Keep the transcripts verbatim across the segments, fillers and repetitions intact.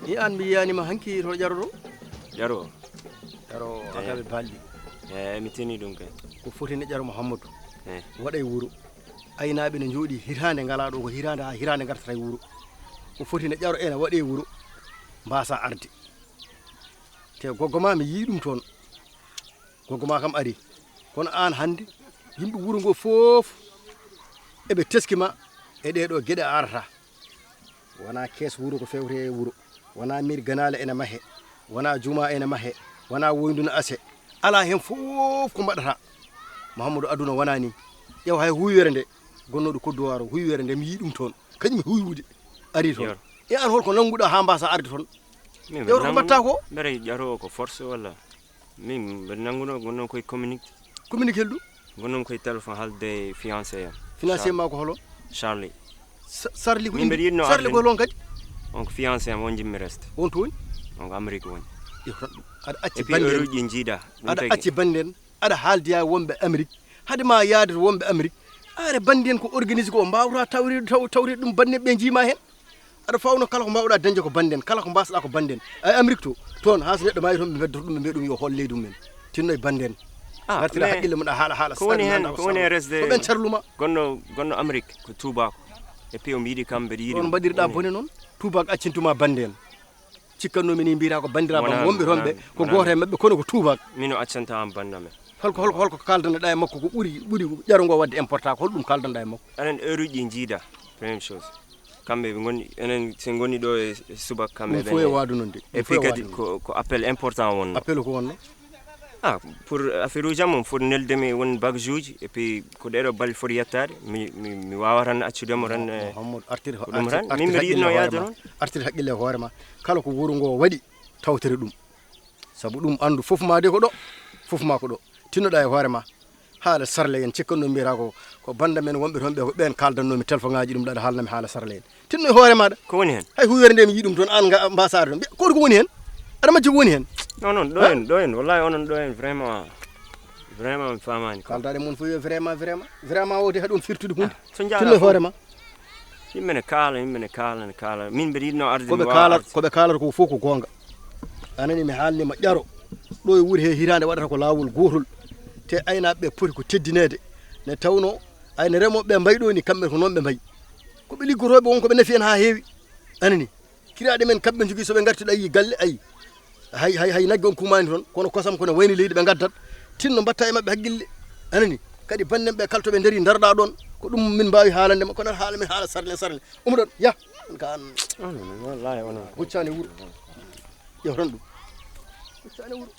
I an mi yiyanima hanki to ƴaro ɗo? Ƴaro? Ƴaro. Eh. Agaɓe balɗi. Eh, mi tini ɗum kay. Ko foti ne ƴaro Mouhamadou. Eh. Waɗa e wuro. Aynaaɓe ne njooɗi hitaande ngalaa ɗo, ko hitaande haa hitaande ngartata e wuro. Ko foti ne ƴaro ene waɗe e wuro. Mbasa arde. Te goggo ma mi yii ɗum toon. Goggo ma kam ari. Kono aan hannde, yimɓe wuro ngo fof eɓe teski ma e ɗee ɗoo geɗe a arata. Wonaa kees wuro ko fewte e wuro. Wonaa miir ganaale ene mahe. Wonaa jumaa ene mahe. Wonaa woyndu ne ase. Alaa heen fof ko mbaɗata. Mouhamadou, aduna wonaa nii. Ƴeew hay huywere nde, gonnooɗo Kodduwaar o, huywere nde mi yii ɗum toon. Kañum huywude ari toon. Yor. E aan holko nannguɗaa haa mbaasa arde toon? Min ƴeewta ko mbaɗta ko? Mbeɗa ƴaro ko force walla? Min mbeɗa nanngunoo, gonnoon koye communique. Communique hel ɗum? Gonnoon koye téléphone haalde fiancé am. Fiancé ma ko holo? Charlie. Sa- Sarli ko Min mbeɗa yiɗno Sarli arde ko holo on kadi? On ko fiancé am, on jimmi reste. On to woni? On ko Amérique woni. Yo tan ɗum. Aɗa acci Et puis heure uji ɗi njiida. Ɗum aɗa tagi. Acci banden. Aɗa haaldi yaa wonɓe Amérique. Hade ma yaade to wonɓe Amérique. Are banden ko organise ko mbaawata tawri taw tawri ɗum banden ɓe njiima heen. Aɗa fawno kala ko mbaawɗaa dañde ko banden, kala ko mbaasɗaa ko banden. Ay Amérique to, toon haa so neɗɗo maayi toon ɓe mbeddoto ɗum, ɓe mbiya ɗum yo hool leydi mum en. Tinno e banden. Ah, ngartira mais haqqille mum ɗa haala haala ko woni heen, ko woni heen resde ko ɓen carluma. Gonɗo gonɗo Amérique ko tuubaako. Et puis omo yiɗi kam mbeɗa yiɗi. Ɗon mbaɗirɗa bone noon, tuubaako accintuma banden. Cikkannoomi ni mbiyata ko banndiraaɓe am wonɓe toon ɓe, ko gooto e maɓɓe, kono ko tuubaako. Min o accanta am bannda men. Holko, holko, holko kaaldanɗaa e makko ko ɓuri, ɓuri ƴaro ngo waɗde important, ko holɗum kaaldanɗaa e makko? Enen heure uji ɗi njiida, première chose. Kamɓe ɓe ngoni, enen so ngoni ɗo e subaka kamɓe. Ɗum fof e waadu noon de. Et puis kadi ko, ko appel important wonno. Appel ko wonno? Ah, pour affaire uji am, on foti nelde mi won bagage uji, et puis ko ɗeɗo balɗe foti yettaade, mi, mi, mi waawa tan accude mo tan, eh, Mouhamadou, artir, ko ɗum artir, tan. Min artir mbiɗa yiɗno haqqille yaade hoore ma. Toon. Artir haqqille e hoore ma. Kala ko wuro ngo waɗi, tawtere ɗum. Sabu ɗum anndu fof ma de ko ɗo, fof ma ko ɗo. Tinnoɗa e hoore ma. Haala sarle en, cikkanno mbiyata ko, ko bannda men wonɓe toon ɓe, ko ɓeen kaaldannomi téléphone ŋaaji ɗum ɗaɗa haalnami haala sarle en. Tinno e hoore maɗa. Ko woni heen? Hay huwere nde mi yii ɗum toon, aan nga mbasaade toon. Mbiya, ko ko woni heen? Aɗa majji ko woni heen? Non, non, ɗo en, ɗo en, wallahi onon ɗo en vraiment, vraiment mi faamaani ko. Kaaldaɗe mon fof yo vraiment, vraiment, vraiment wowde haɗum firtude hunde. Ah, so njaala Tinno e fof. Hoore ma. Yimɓe ne kaala, yimɓe ne kaala, ne kaala. Min mbeɗa yiɗno arde, ko mi ɓe waawa kaalata, arde. Ko ɓe kaalata ko fof ko goonga. A nani mi haalni ma ƴaro. Ɗo e wuro he hitaande waɗata ko laawol gootol. Te aynaaɓe ɓe poti ko teddineede. Ne tawno ayno remooɓe ɓe mbayi ɗo ni, kamɓe ko noon ɓe mbayi. Ko ɓe liggotooɓe won ko ɓe nafi en haa heewi. A nani? Kiraaɗe men kamɓe njogii so ɓe ngarti ɗo a yii galle, ayi. Hay, hay, hay nagge on kumaani toon, kono kosam kono wayni leydi ɓe ngaddat. Tinno mbatta e maɓɓe haqqille. A nani? Kadi banndem ɓe kala to ɓe ndari ndarɗa ɗon, ko ɗum min mbaawi haalande ma, kono haala min haala sarle sarle. Umɗon, yah. Ɗum ka an. Wallahi, onon. Huccani wuro. Yewtan ɗum. Huccani wuro.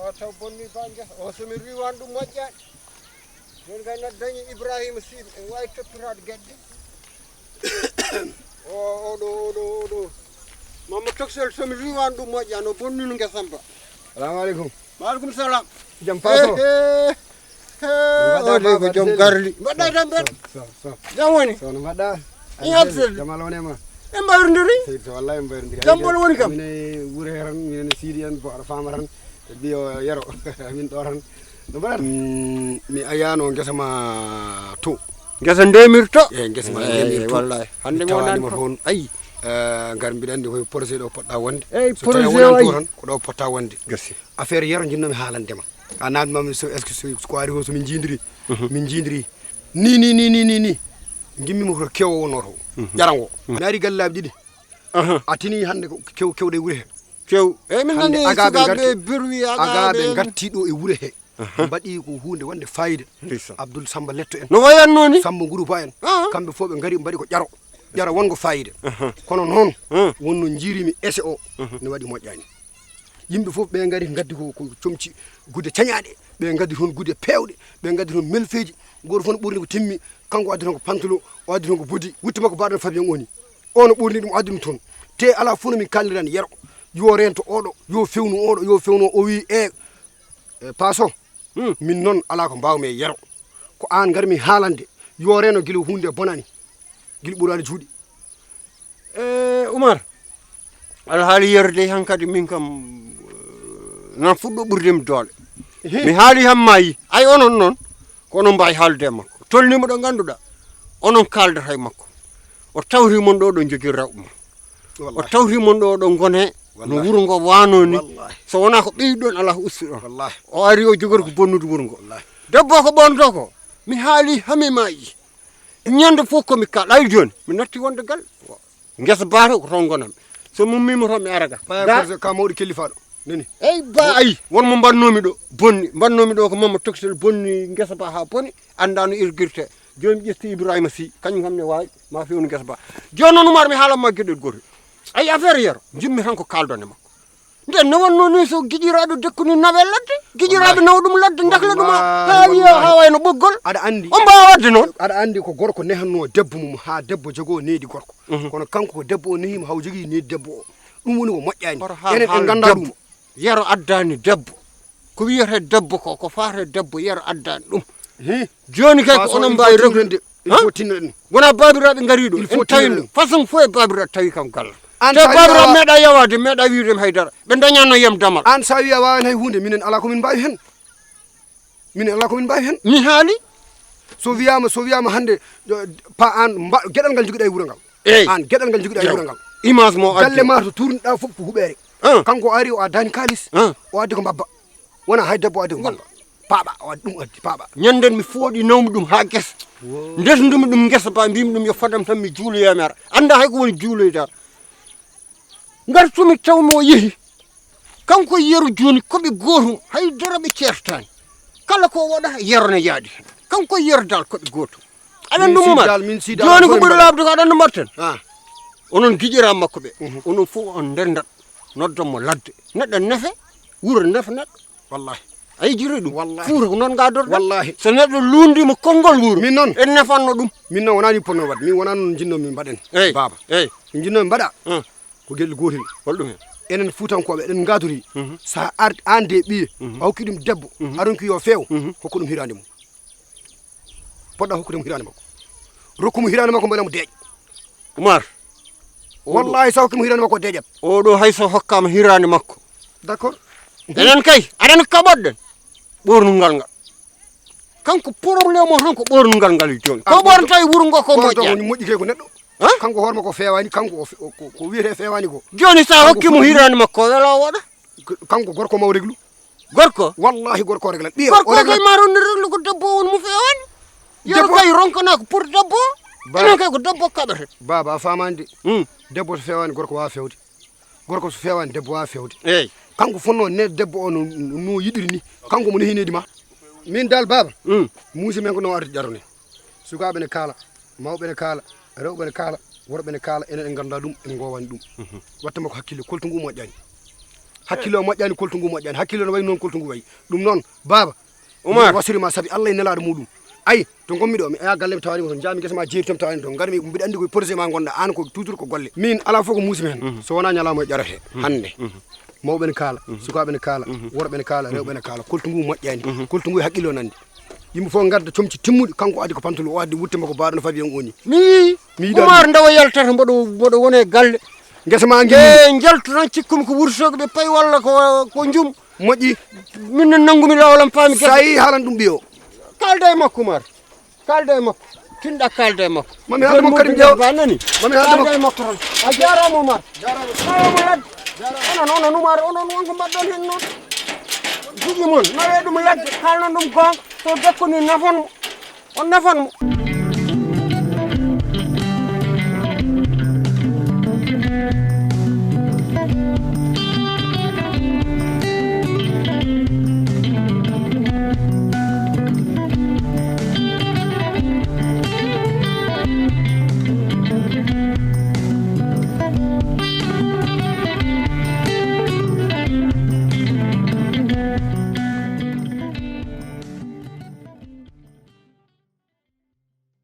O taw bonni bange o, so mi riwan ɗum moƴƴaani. Jon kay na dañi Ibrahima Sy, en waawi toppitaade gedde. O, oɗo, oɗo, oɗo. Mamma Toksel, so mi riwan ɗum moƴƴaani, o bonnino ngesam ba. Salamu aleykum. Maaleykum salam. Jam paso. He, he. He, mbaɗɗa o de ko baba joom Seydi? Garli. Mbaɗɗa e tampere? So, so, so. Jam woni? So no mbaɗɗa? Jam alaa woni e ma? En mbayrondiri? Seydi so wallahi en mbayrondiri. Jam bolo woni kam? Mine wure he tan, minen Sidi en, bo aɗa faama tan. E ɓiyo Yero, min ɗo tan. No mbaɗata? Mm, mi ayaano ngesa ma to. Ngesa ndemirto? Eyi, ngesa ma ndemirto. Wallahi. Hannde mi wonani toon. Ayi. Eh, ngar mbiɗa anndi koye projet ɗo poɗɗa wonde. Eyi, so tawi projet wonani o to ayi. Tan, ko ɗo poɗɗa wonde. Gasi. Affaire Yero njiɗno mi haalande ma. A naatma mi so, est-ce que so, ko ari ko so min njiidiri? Mhm. Min njiidiri. Ni, ni, ni, ni, ni, ni. Ngimmimo ko kewo wonno to. Mhm. Ƴarango. Mhm. Mi ari galle laabi ɗiɗi. Aha. A tini hannde ko kew, kewɗe wure he. Kew. Eyi, min nani sukaaɓe berwi, agaaɓe ngarti ɗo e wure he. Aha. Mbaɗi ko huunde wonde fayida. Ndeysaan. Abdoul Samba Letto en. No wayanno ni? Samba Nguru Ba en. Aha. Kamɓe fof ɓe ngari mbaɗi ko ƴaro. Ƴaro wongo fayida. Aha. Kono noon, aha, wonno njiirimi ese o, aha, ne waɗi moƴƴaani. Yimɓe fof ɓe ngari ngaddi ko, ko comci gude cañaaɗe. Ɓe ngaddi toon gude peewɗe. Ɓe ngaddi toon melfeeji. Gooto fof no ɓorni ko timmi. Kanko addi toon ko pantalon, o addi toon ko bodi. Wutte makko mbaɗo no Fabien o ni. O no ɓorni ɗum, o addi ɗum toon. Te alaa fof no min kaalnirani Yero. Yo reento oɗo, yo fewnu oɗo, yo fewnu o. O wi, e, e, Paso. Hmm. Min noon alaa ko mbaawmi e Yero. Ko aan ngarmi haalande. Yo reeno gila huunde bonani. Gila ɓuraani juuɗe. E, Umar, alhaali Yero dey hankadi min kam, eh, nan fuɗɗo ɓurde mi doole. Ehe. Mi haali hammayi. Ay onon noon, ko onon mbaawi haalde e makko. Tolnimo ɗo ngannduɗaa, onon kaaldata e makko. O tawri mon ɗo, ɗo njogii rawɓe mon. O tawri mon ɗo, ɗo ngone, no wuro ngo waano ni. Wallahi. So wonaa ko ɓeyduɗon, alaa ko ustuɗon. Wallahi. O ari o jogori ko bonnude wuro ngo. Wallahi. Debbo ko ɓornotoo ko, mi haali hami maayi. Ñande fof ko mi kaal, ay jooni, mi natti wonde gal. Ngesa ba to ko toon ngonam. So mi ummiima toon mi ara ga. Ɓaya ga. Kono ka mawɗo kellifaɗo. Nani? Eyi ba, ayi, won mo mbannoomi ɗo, bonni. Mbannoomi ɗo ko Mamma Toksel bonni ngesa ba haa boni, anndaa no irgirte. Jooni mi ƴetti Ibrahima Sy, kañum kam ne waawi, ma fewnu ngesa ba. Jooni noon Umar mi haalan ma geɗel gootel. Ayi affaire Yero, njimmi tan ko kaaldan e makko. Nden ne wonno ni so giƴiraaɗo dekku ni nawe ladde, giƴiraaɓe nawa ɗum ladde, ndakla ɗum haa wiya haa wayno ɓoggol. Aɗa anndi. On mbaawa waɗde noon. Aɗa anndi ko gorko nehatnoo debbo mum haa debbo jogoo needi gorko. Mhm. Kono kanko ko debbo o nehiimo haa o jogii needi debbo o. Ɗum woni ko moƴƴaani. Enen en nganndaa ɗum. Yero addaani debbo. Ko wiyetee debbo ko, ko faate debbo Yero addaani ɗum. Hi. Jooni kay ko onon mbaawi reglude. Il faut tinnoɗen. Wona baabiraaɓe ngari ɗo. Il faut en tawi tinnoɗen. Façon fof e baabiraaɓe tawi kam galla. An te sa baabiraaɓe wiya meeɗa yawaade, meeɗa wiide mi haydara. Ɓe dañano yam damal. An sa wiya waawani hay huunde, minen alaa ko min mbaawi heen. Minen alaa ko min mbaawi heen. Mi haali. So wiyaama, so wiyaama hannde, eh, pa an mba-, geɗal ngal njogiɗaa e wuro ngal. Eyi. An geɗal ngal njogiɗaa e wuro ngal. Image mo addi. Galle ma to tuurniɗaa fof ko huɓeere. Ah. Kanko o ari o addaani kaalis. Ah. O addi ko mbabba. Wona hay debbo addi ko mbabba. Paaɓa, o addi ɗum addi, paaɓa. Ñanden mi fooɗi nawmi ɗum haa gesa. Wo. Ndesndumi ɗum ngesa ba, mbimi ɗum yo fadam tan mi juuloya mi ara. Annda hay ko woni juuloyde ara. Ngartumi tawmi o yehi. Kanko e Yero jooni ko ɓe gootum, hay dara ɓe ceertaani. Kala ko waɗa, Yero ne yaadi heen. Kanko e Yero dal ko ɓe gootum. Aɗa anndi ɗum, Umar? Min si dal, min si dal, jooni ko ɓuri laaɓde ko, aɗa anndi mbaɗten? Ah. Onon giƴiraaɓe makko ɓe, mhm, onon fof on ndenndat, noddan mo ladde. Neɗɗo nefe, wuro nefa neɗɗo. Wallahi. A yejjitiri ɗum? Wallahi. Fuuta ko noon ngadorɗen. Wallahi. So neɗɗo luundiima konngol wuro, min noon, en nefanno ɗum. Min noon wonaa ni ponno waɗ. Min wonaa noon njinnoo min mbaɗen. Eey. Baaba. Eey. Min njinnoo min mbaɗa. Hmm. Ko geɗel gootel. Hol ɗum heen? Enen Fuutankooɓe, eɗen ngaadori. Mhm. So a ar-, aan de ɓiye, mhm, a hokki ɗum debbo, mhm, a ronki yo feew, mhm, hokku ɗum hiraande mum. Poɗɗa hokkude mo hiraande makko. Rokku mo hiraande makko, mbaɗa mo deeƴa. Umar. Wallahi, so a hokki mo hiraande makko, deeƴat. Oɗo hay so hokkaama hiraande makko. D'accord. Enen kay, aɗa anndi ko kaɓoɗen? Ɓoornungal ngal. Kanko problème o tan ko ɓoornungal ngal jooni. Ko ɓoornata e wuro ngo ko moƴƴa. Moƴƴi kay ko neɗɗo. Han? Kanko hoore makko feewaani, kanko o fe-, o ko, ko wiyetee feewaani ko. Jooni so a hokki mo hiraande makko, o wela o waɗa? K-, kanko gorko ma o reglu. Gorko? Wallahi gorko o regla. Ɓiya gorko o regla. Kay ma ronde reglu ko debbo on mo feewaani. Yero debbo kay ronkana ko pour debbo. Ba- enen kay ko debbo kaɓete. Baaba a faamaani de. Hmm. Debbo so feewaani gorko waawa feewde. Gorko so feewaani, debbo waawa feewde. Eey. Kanko fotnoo ne debbo o no, no yiɗiri ni. Kanko mo nehineydi ma. Min dal, baaba, mm, muusi men ko no arti ɗato ne. Sukaaɓe ne kaala, mawɓe ne kaala, rewɓe ne kaala, worɓe ne kaala, enen en nganndaa ɗum, en ngoowaani ɗum. Mhm. Watta makko hakkille, koltu ngu moƴƴaani. Hakkille o moƴƴaani, koltu ngu moƴƴaani. Hakkille no wayi noon, koltu ngu wayi. Ɗum noon, baaba, Umar. Mi wasiri ma sabi Allah e nelaaɗo muɗum. Ayi, to ngonmi ɗo, mi aya galle mi tawani ko toon, njaami ngesa ma jeeri toon mi tawani toon. Ngarmi, mbiɗa anndi ko e projet ma ngonɗa, aan ko toujours ko golle. Min alaa fof ko muusi mi heen. Mhm. So wonaa ñalaama o ƴarete. Mhm. Hannde. Mhm. Mawɓe ne kaala, mhm, sukaaɓe ne kaala, mhm, worɓe ne kaala, mhm, rewɓe ne kaala. Koltu ngu moƴƴaani. Mhm. Koltu ngu e haqqille o nanndi. Yimɓe fof ngadda comci timmuɗi, kanko addi ko pantolu, o addi wutte makko baaɗo no fabi en o ni. Mi yii. Mi yiɗaa Umar ɗum. Ndawa yaltata mboɗo, mboɗo wona e galle. Ngesa ma ngi. E njaltu tan cikkumi ko wurtooɓe ɓe payi walla ko, ko njum. Moƴƴi. Min noon nanngumi laawol am paami gese. Sa yii haalan ɗum ɓiyo. Kaalda e makko Umar. Kaalda e makko. Tinɗa kaalda e makko. Mami haalde makko kadi ƴeewa. Ba nani? Mami haalde makko. Kaalda e makko tan. A jaaraama Umar. Jaaraama. Nawa mo ladde. Jaaraama. Onon, onon Umar, onon won ko mbaɗɗon heen noon. Jigi mon, nawee ɗum ladde, kaalnon ɗum goonga. So dekko ni nafan mo. On nafan mo.